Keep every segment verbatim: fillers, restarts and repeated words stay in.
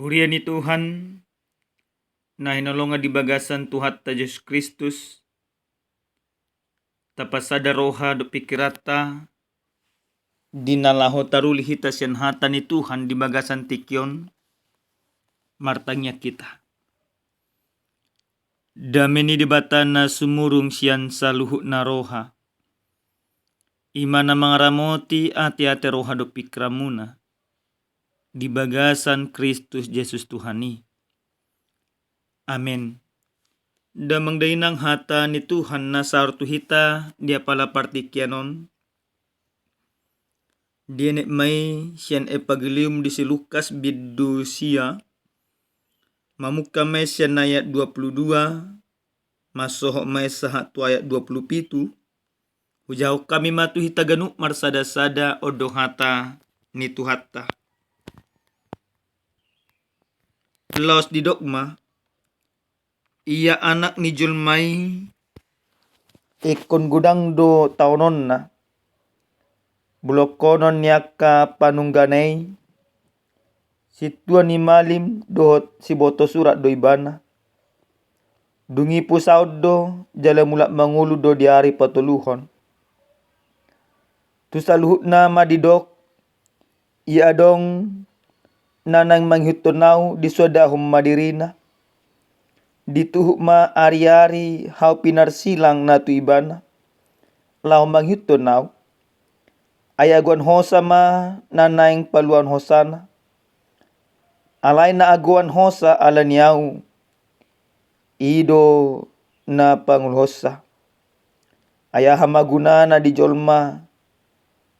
Huria ni Tuhan, na hinaholongan di bagasan Tuhanta Jesus Kristus, tapasada roha dohot pikiranta, di na laho taruli hita sian hata ni Tuhan di bagasan tingki on, martangiang hita. Dame ni Debata na sumurung sian saluhutna roha, i ma na mangaramoti ateate roha dohot pingkiranmuna, di bagasan Kristus Jesus Tuhan i. Amen. Damang dainang, hata ni Tuhan na saor tu hita di apala partingkian on, dienet ma i sian Evangelium di si Lukas bindu sia, mamungka ma i sian ayat dua puluh dua, mansohot ma i sahat tu ayat dua puluh pitu. Hujahahon hami ma tu hita ganup marsadasada, on do hata ni Tuhanta. Laos didok ma, ia Anak ni jolma i ingkon godang do taononna, bolongkonon ni angka panunggana i, sintua ni malim dohot siboto surat do ibana. Dung i pusaon do, jala mulak mangolu do di ari patoluhon. Tu saluhutna ma didok, ia adong na naeng mangihuthon ahu, disoadahon ma dirina. Dituhuk ma ariari hau pinarsilang na tu ibana, laho mangihuthon ahu. Ai agoan hosa ma na naeng paluahon hosana. Alai na agoan hosa ala ni ahu, i do na pangoluhonsa. Ai aha ma gunana di jolma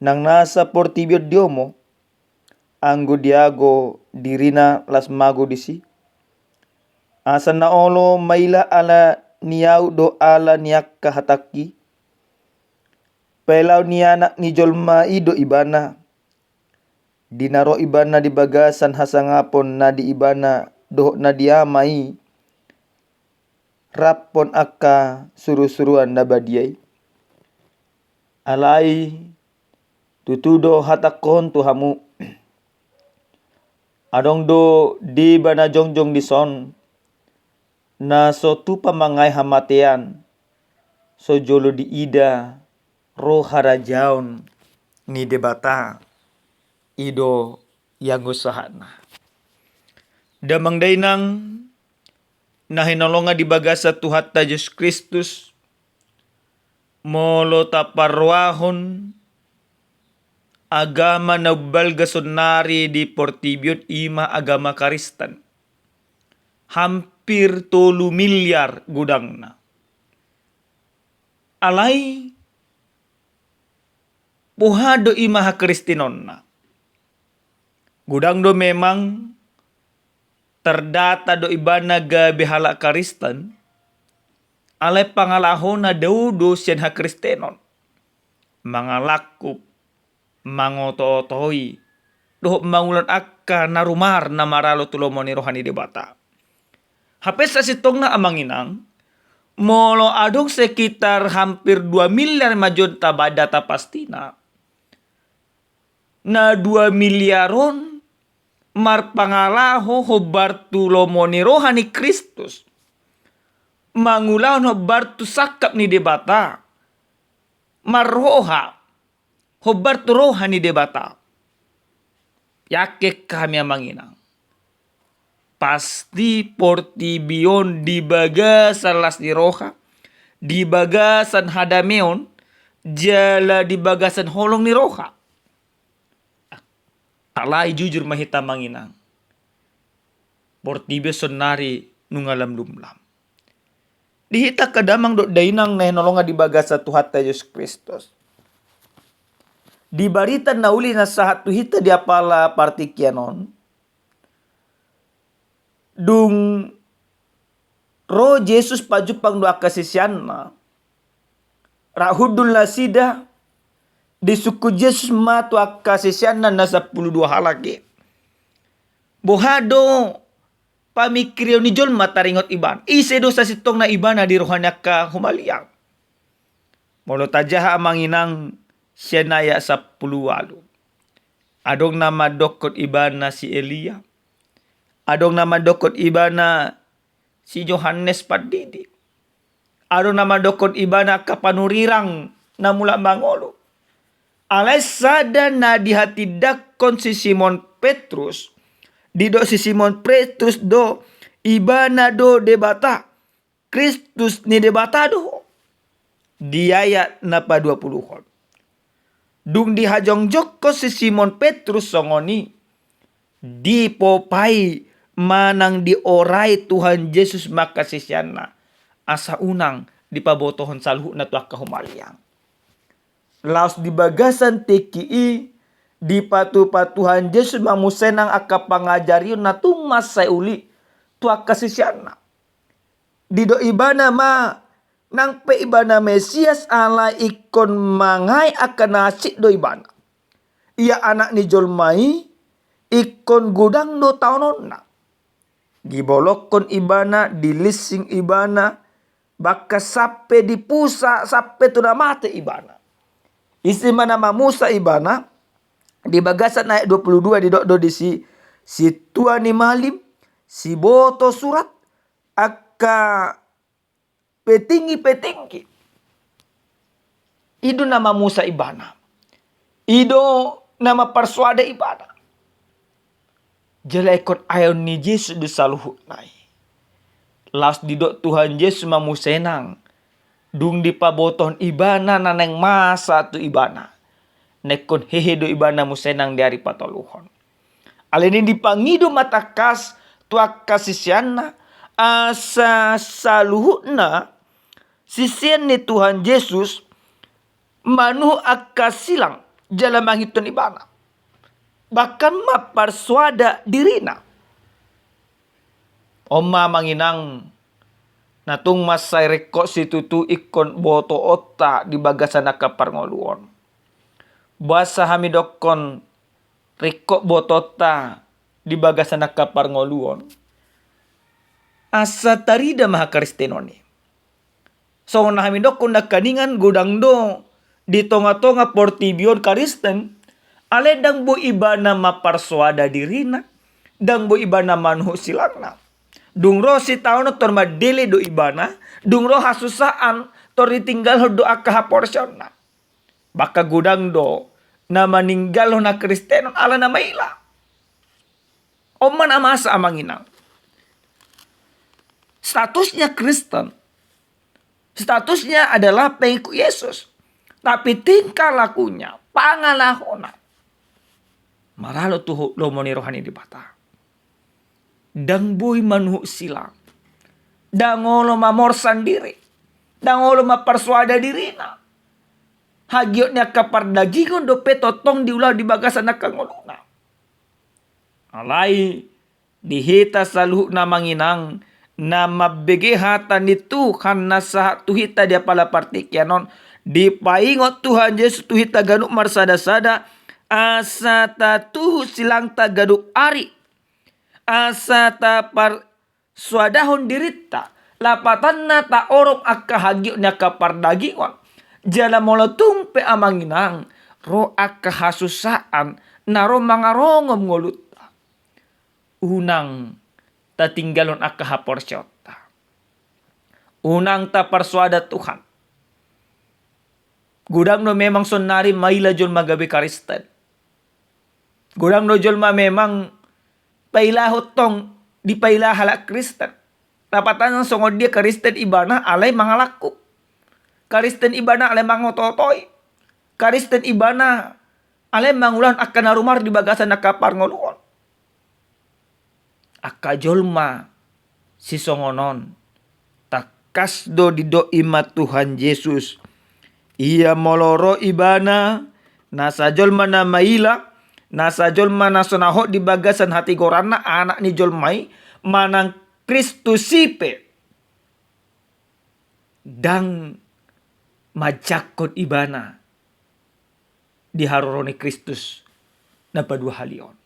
nang nasa portibi on diomo, anggo diago dirina las mago disi? Asa na olo maila ala ni ahu do ala ni angka hatangki? Pailao ni Anak ni jolma i do ibana, di na ro ibana di bagasan hasangapon na di ibana dohot na di Ama i, raphon angka surusuruan na badia i. Alai tutu do hatangkon tu hamu, adong do deba na jongjong dison, na so tupa mangae hamatean, so jolo diida ro harajaon ni Debata. I do ianggo sahatna. Damang dainang na hinaholongan di bagasan Tuhanta Jesus Kristus, molo taparrohahon agama na umbalga saonnari di portibi on, i ma agama Kristen. Hampir tolu miliar godangna. Alai boha do i ma hakristenonna? Godang do memang terdata do ibana gabe halak Kristen, alai pangalahona dao do sian hakristenon. Mangalangkup, mangotootoi, dohot mangulahon angka na rumar na maralo tu lomo ni roha ni Debata. Hape sasintongna, amang inang, molo adong sekitar hampir dua miliar ma jo, tabada tapastina, na dua miliar on marpangalaho hombar tu lomo ni roha ni Kristus, mangulahon hombar tu sangkap ni Debata, marroha hombar tu roha ni Debata. Yakin hami, amang inang, pasti portibi on di bagasan las ni roha, di bagasan hadameon, jala di bagasan holong ni roha. Alai jujur ma hita, amang inang, portibi on saonnari nunga lam lumlam. Di hita angka damang dohot dainang na hinaholongan di bagasan Tuhanta Jesus Kristus, di barita na uli na sahat tu hita di apala partingkian on, dung ro Jesus pajumpang dohot angka siseanna, rap hundul nasida, disungkun Jesus ma tu angka siseanna na sampulu dua halak i. Boha do pamingkirion ni jolma taringot ibana? Ise do sasintongna ibana di roha ni angka humaliang? Molo tajaha, amang inang, sian ayat sampulu ualu, adong na mandokkon ibana si Elia, Adong na mandokkon ibana si Johannes Pandidi. Adong na mandokkon ibana angka panurirang na mulak mangolu. Alai sada na dihatindangkon si Simon Petrus, didok si Simon Petrus do, ibana do Debata, Kristus ni Debata do ho. Di ayat na paduapuluhon. Dung dihajongjongkon si Simon Petrus songon i, dipopai manang diorai Tuhan Jesus ma angka siseanna, asa unang dipabotohon saluhutna tu angka humaliang. Laos di bagasan tingki i, dipatupa Tuhan Jesus ma muse nang angka pangajarion na tung mansai uli tu angka siseanna. Didok ibana ma, nang pe ibana Mesias alai ingkon mangae angka na hansit do ibana. Ia Anak ni jolma i ingkon godang do taononna. Dibolongkon ibana, dilinsing ibana, bahkan sampe dipusa, sampe tu na mate ibana. Ise ma na mamusa ibana? Di bagasan ayat dua puluh dua didok do disi, sintua ni malim, siboto surat, angka petinggi-petinggi. I do na mamusa ibana. I do na mamparsoada ibana. Jala ingkon aeon ni Jesus do saluhutna i. Laos didok Tuhan Jesus ma muse nang, dung dipabotohon ibana na naeng masa tu ibana, na ingkon hehe do ibana muse nang di ari patoluhon. Alani i dipangido ma tangkas tu angka siseanna, asa saluhutna sisean ni Tuhan Jesus manuhuk angka silang jala mangihuthon ibana, bahkan mamparsoada dirina. On ma amang inang, na tung mansai ringkot situtu ingkon botoonta di bagasan angka parngoluon. Boasa hami dokkon ringkot botoonta di bagasan angka parngoluon? Asa tarida ma hakristenon i. Songon na hami dokkon nangkaningan, godang do di tonga-tonga portibi on Kristen, alai ndang boi ibana mamparsoada dirina, ndang boi ibana manuhuk silangna. Dung ro sitaonon tor mandele do ibana, dung ro hasusaan tor ditinggalhon do angka haporseaonna. Bahkan godang do na maninggalhon hakristenon ala na maila. On ma na masa amang inang. Statusnya Kristen, statusnya adalah pengikut Yesus. Tapi tingkah lakunya, pangalahona, maralo tu lomo ni roha ni Debata. Ndang boi manuhuk silang. Ndang olo mamorsan diri. Ndang olo mamparsoada dirina. Hagiot ni angka pardagingon dope tongtong diulahon di bagasan angka ngoluna. Alai di hita saluhutna amang inang, na mambege hata ni Tuhan na sahat tu hita di apala partingkian on, dipaingot Tuhan Jesus tu hita ganup marsada-sada, asa tatuhuk silangta ganup ari, asa taparsoadahon dirinta, lapatanna taorop angka hagiot ni angka pardagingon. Jala molo tung pe amang inang, ro angka hasusaan na ro mangarongom ngolunta, unang tatinggalhon angka haporseaonta. Unang taparsoada Tuhan. Godang do memang saonnari maila jolma gabe Kristen. Godang do jolma memang pailahon tong dipaila halak Kristen. Lapatanna songon dia Kristen ibana alai mangalangkup. Kristen ibana alai mangoto-otoi. Kristen ibana alai mangulahon angka na rumar di bagasan angka parngoluon. Angka jolma sisongon on, tangkas do didok i ma Tuhan Jesus. Ia molo ro ibana, nasa jolma na maila, nasa jolma na so na hot di bagasan hatigoranna, Anak ni jolma i, manang Kristus i pe, ndang manjangkon ibana di haroro ni Kristus na paduahali on.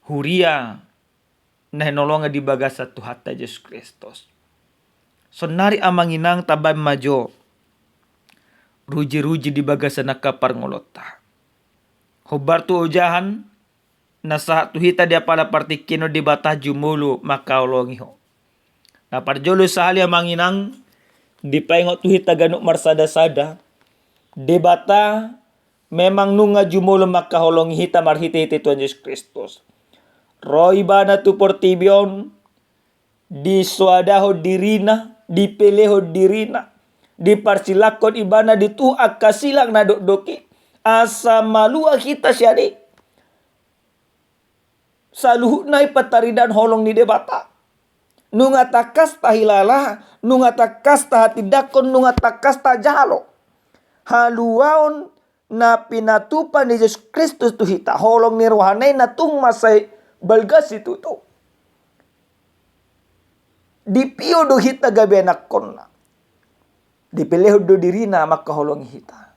Huria na hinaholongan di bagasan Tuhanta Jesus Kristus. Saonnari amang inang, tabaen ma jo ruji-ruji di bagasan angka parngoluonta. Hombar tu ojahan, Na sahat tu hita di apala partingkian on, Debata jumolo mangkaholongi ho. Na parjolo sahali, amang inang, dipaingot tu hita ganup marsada-sada, Debata memang nunga jumolo mangkaholongi hita marhite-hite Tuhan Jesus Kristus. Ro ibana tu portibi on, disoadahon dirina, dipelehon dirina, diparsilangkon ibana di tuhu angka silang na dokdok i, asa malua hita sian i. Saluhutna i pataridaan holong ni Debata. Nunga tangkas tahilala, nunga tangkas tahatindangkon, nunga tangkas tajalo. Haluaon na pinatupa ni Jesus Kristus tu hita, holong ni rohana i na tung mansai balga situtu. Dipio do hita gabe anakkonna. Dipelehon do dirina mangkaholongi hita.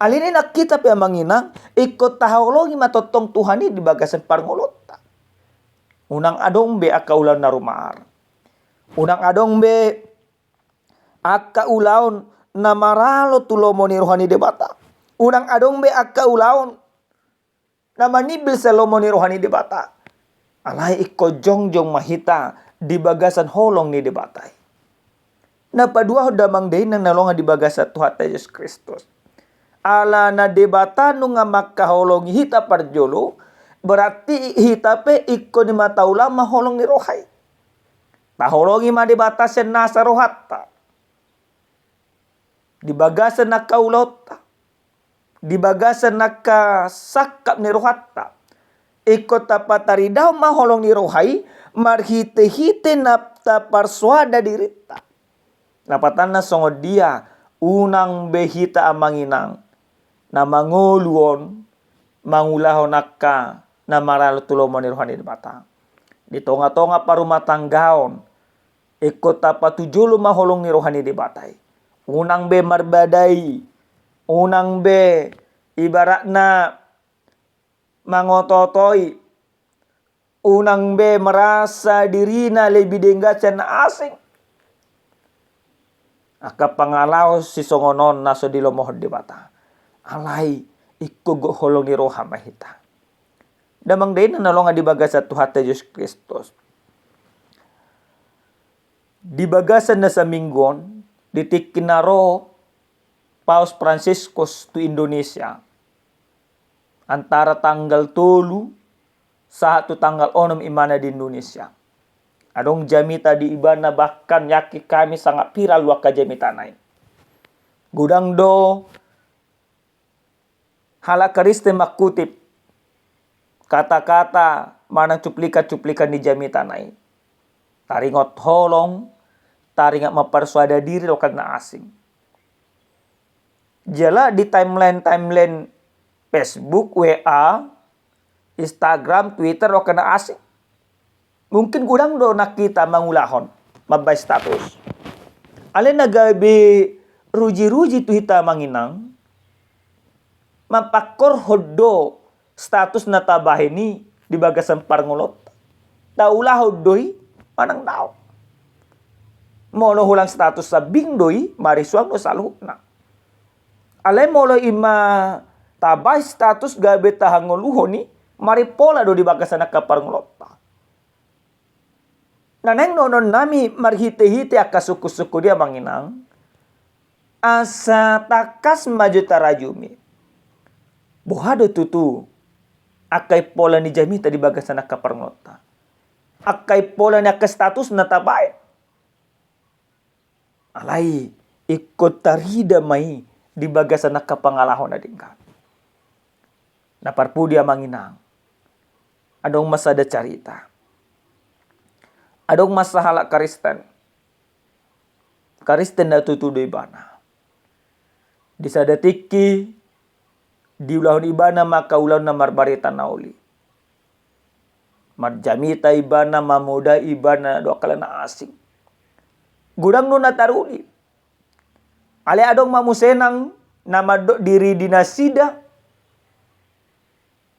Alani i nang hita pe, amang inang, ingkon taholongi ma tongtong Tuhan i di bagasan parngoluonta. Unang adong be angka ulaon na rumaar. Unang adong be angka ulaon na maralo tu lomo ni roha ni Debata. Unang adong be angka ulaon na manimbil sian lomo ni roha ni Debata. Alai ingkon jongjong ma hita di bagasan holong ni Debata i. Na paduahon, damang dainang na hinaholongan di bagasan Tuhanta Jesus Kristus, alana Debata nunga mangkaholongi hita parjolo, berarti hita pe ingkon i ma taula ma holong ni roha i. Taholongi ma Debata sian nasa rohanta. Di bagasan angka ulaonta, di bagasan angka sangkap ni rohanta, ingkon tapataridahon ma holong ni roha i marhite-hite na taparsoada dirinta. Na patanna songon dia, unang be hita, amang inang, na mangolu on mangulahon angka na maralo tu lomo ni roha ni Debata. Di tonga-tonga parumatanggaon, ingkon tapatujolo ma holong ni roha ni Debata i. Unang be marbadai, unang be ibaratna mangoto-otoi, unang be merasa dirina lebih denggan sian na asing. Angka pangalaho sisongon on na so dilomohon Debata. Alai ingkon gok holong ni roha ma hita. Damang dainang na hinaholongan di bagasan Tuhanta Jesus Kristus, di bagasan na saminggu on, di tingki na ro Paus Fransiskus tu Indonesia, antara tanggal tolu sahat tu tanggal onom ibana di Indonesia, adong jamita di ibana, bahkan yakin hami sangat viral do angka jamitana i. Godang do halak Kristen mangkutip kata-kata manang cuplikan-cuplikan ni jamitana i. Taringot holong, taringot mamparsoada diri dohot na asing. Jala di timeline-timeline Facebook, W A, Instagram, Twitter dohot na asing, mungkin godang do nang hita mangulahon, mambahen status. Alai na gabe ruji-ruji tu hita, amang inang, mampangkorhon do status na tabahen i di bagasan parngoluonta. Taulahon do i manang daong. Molo hulang status sambing do i, marisuang do saluhutna. Alai molo i ma tabahen status gabe tahangoluhon i, marimpola do di bagasan angka parngoluonta. Na naeng dohononnami marhite-hite angka sungkun-sungkun i, amang inang, asa tangkas ma jo tarajumi. Boha do tutu angka impola ni jamita di bagasan angka parngoluonta, angka impola ni angka status na tabahen? Alai ingkon tarida ma i di bagasan angka pangalaho na denggan. Na parpudi, amang inang, adong ma sada carita. Adong ma sahalak Kristen. Kristen na tutu do ibana. Di sada tingki diulahon ibana ma angka ulaon na marbarita na uli. Marjamita ibana, mamodai ibana dohot angka na asing. Godang do na taruli. Alai adong ma muse nang na mandok diri di nasida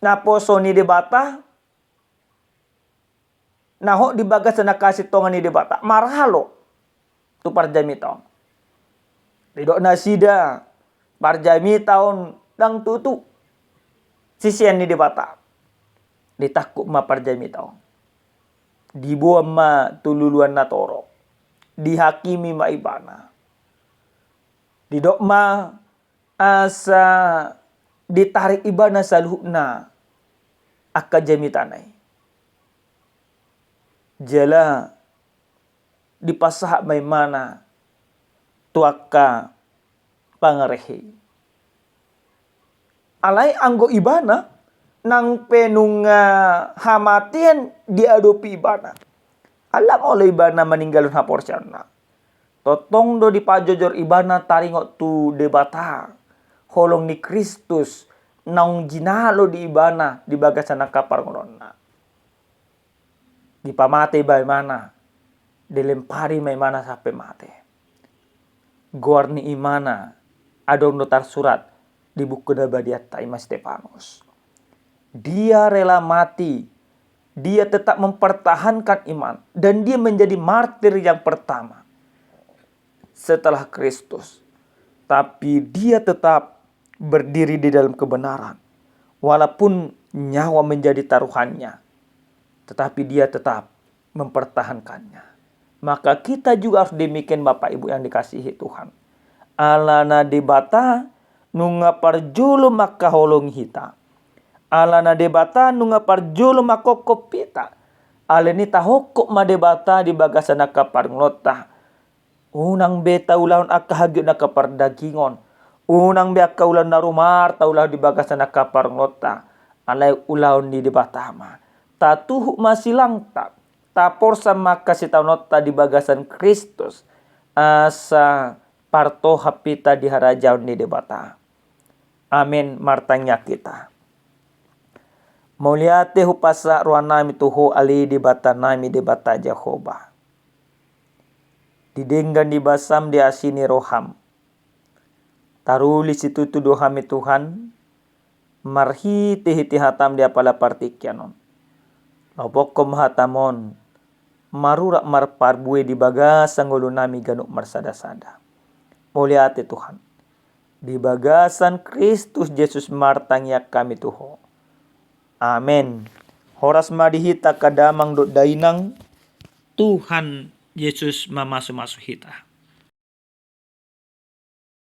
naposo ni Debata, na hot di bagasan angka hasintongan ni Debata, marhalo tu parjamita on. Didok nasida, parjamita on ndang tutu sisean ni Debata. ditangkup ma parjamita on. Diboan ma tu luluan na torop. Dihakimi ma ibana. Didok ma asa ditarik ibana saluhutna angka jamitana i. Jala dipasahat ma ibana tu angka pangarehe. Alai anggo ibana, nang pe nunga hamatean diadopi ibana, allang olo ibana maninggalhon haporseaonna. Tongtong do dipajojor ibana taringot tu Debata, holong ni Kristus naung jinalo di ibana di bagasan angka parngoluonna. Dipamate ma ibana, dilempari ma ibana sampe mate. Goar ni ibana adong do tarsurat di buku na badiatta, ima Stefanus. Dia rela mati, dia tetap mempertahankan iman, dan dia menjadi martir yang pertama setelah Kristus. Tapi dia tetap berdiri di dalam kebenaran. Walaupun nyawa menjadi taruhannya, tetapi dia tetap mempertahankannya. Maka kita juga harus demikian, Bapak Ibu yang dikasihi Tuhan. Alana Debata nunga parjolo mangkaholongi hita. Alana Debata nunga parjolo manghophop hita. Alani i tahophop ma Debata di bagasan angka parngoluonta. Unang be taulahon angka hagiot ni angka pardagingon. Unang be angka ulaon na rumar taulahon di bagasan angka parngoluonta. Alai ulaon ni Debata ma. Tatuhuk ma silangta. Taporsan ma angka sitaononta di bagasan Kristus. Asa partohap hita di harajaon ni Debata. Amen. Martangiang hita. Mauliate hupasahat rohanami tu Ho ale Debatanami, Debata Jahowa. Di denggan ni basam, di asi ni roham, taruhur situtu do hami Tuhan, marhitehite hatam di apala partingkian on. Lopokhon ma hatam on, marurat marparbue di bagasan ngolunami ganup marsadasada. Mauliate Tuhan. Di bagasan Kristus Jesus martangiang hami tu Ho. Amen. Horas ma di hita angka damang dohot dainang. Tuhan Jesus mamasumasu hita.